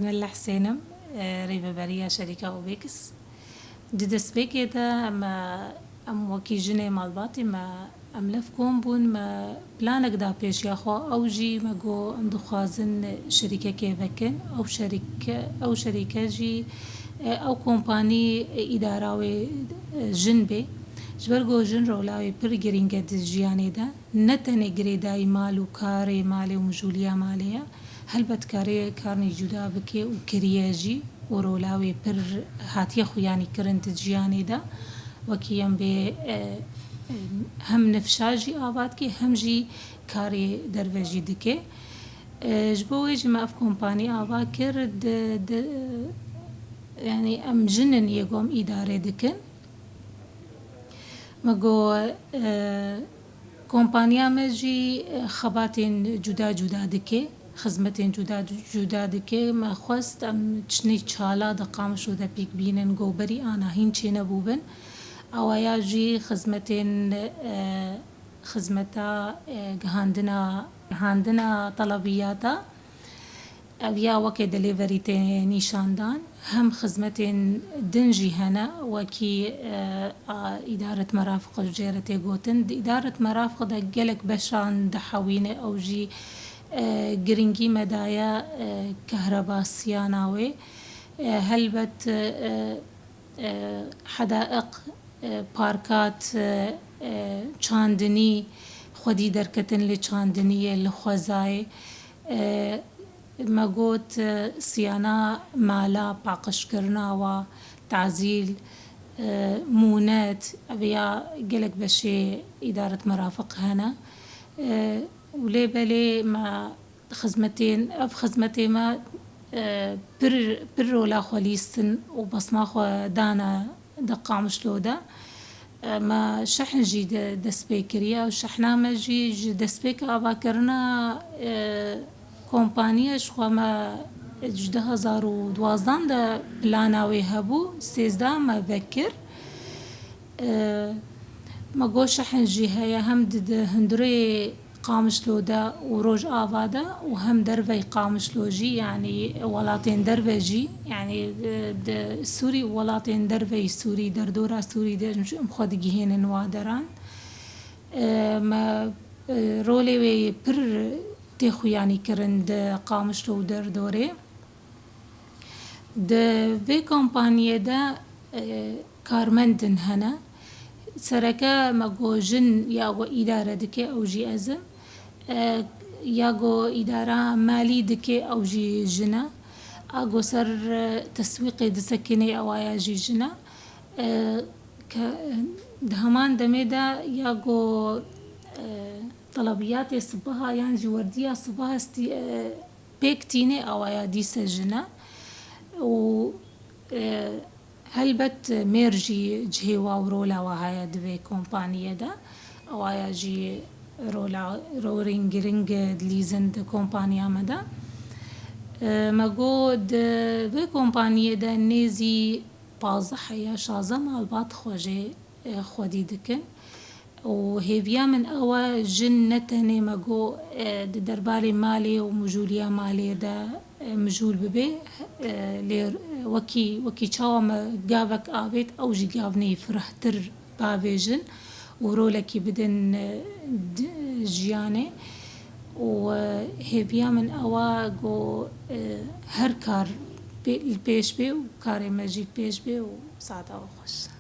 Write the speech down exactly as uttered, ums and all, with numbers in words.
Mella Husên im, e, rêveberiya şerîka Obex. Di destpêkê de me, em wekî jinê malbatî me, em levkom bûn, me planek da pêşiya xwe, ew jî me got em dixwazin şerîkekê vekin. Ew şerîke, ew şerîke jî, e, ew kompanî îdara wê, e, jin bê. Ji ber ku jin rola wê pir girîng e di jiyanê de. Ne tenê girêdayî mal û karê malê û mijûliya malê ye. Helbet karê karnê cuda bike û kiriye jî û rola wê pir hatiye xuyanî kirin di jiyanê de. Wekî em bê, e, e, hem nifşa jî ava dike, hem jî karê derve jî dike. E, ji bo wê jî me ev kompanî ava kir, di, di, yanî em jin in yê ku em îdare dikin. Me got, e, kompaniya me jî, e, xebatên cuda cuda dike, xizmetên cuda cuda dike. Me xwest em çinî çala di Qamişlo de pêk bînin, ku berî ana hîn çênebûbin. Awaya jî xizmetên, e, xizmeta, e, gihandina, gihandina telebiyata. Ev ya weke delivery tê nîşandan, hem xizmetên din jî hene, wekî, e, a, îdaret merafiq jê re tê gotin. Di îdaret merafiq de gelek beşan dihewîne, ew jî, e, girîngî me daye, e, kehreba siyana wê. E, helbet, e, e, hedaiq, e, parkat, e, e, çandinî, xwedî derketin li çandiniyê, li xwezayê. E, me got, e, siyana mala, paqijkirina wa, tazîl, e, mûnet, ev ya gelek beşê îdaret merafiq hene. E, û lê belê me xizmetên, ev xizmetê me, e, pir, pir rola xwe lîstin û basma xwe dane di Qamişlo de. E, me şehn jî de dest pê kiriye. Ew şehna me jî ji destpêka avakirina, e, kompaniye ji xwe me ji du hezar û duwazdan de plana wê hebû, sêzdeh me vekir. E, me got şehn jî heye, hem di, di hundirê Qamişlo de û Rojava de û hem dervey Qamişlo jî, yanî welatên derve jî, yanî, e, di Sûrî û welatên derveyî Sûrî, derdora Sûrî de jî em xwe digihînin wa deran. E, me, e, rolê wê pir tê xuyanî kirin di Qamişlo û derdorê. Di vê kompaniyê de, e, karmendin hene. Sereke me got jin ya ku îdare dike, ew jî ez im. E, ya ku îdara malî dike, ew jî jin e. A ku ser, e, teswîqê disekinê, ewa ya jî jin e. E, ke, di heman demê de ya ku, e, telebiyatê sibeha yan jî werdiya sibeha stî-, e, pêk tîne, awaya dîse jin e û, e, helbet mêr jî cihê wa û rola wa heye di vê kompaniyê de. Awaya jî rola, rolên giring dilîzin di kompaniya me de. E, me got di vê kompaniyê de nêzî pazdeh heya şazdeh malbat xwe jê, e, xwedî dikin. Û hêviya min ew e, jin ne tenê me got, e, di derbarê malê û mijûliya malê de, e, mijûl bibe, e, lê wekî, wekî çawa me gavek avêt, ew jî gav neyê firehtir bavêjin û rolekî bidin, e, di jiyanê. Û, e, hêviya min ew e, got, e, her kar pê-, li pêş bê û karê me jî pêş bê û saeta we xweş.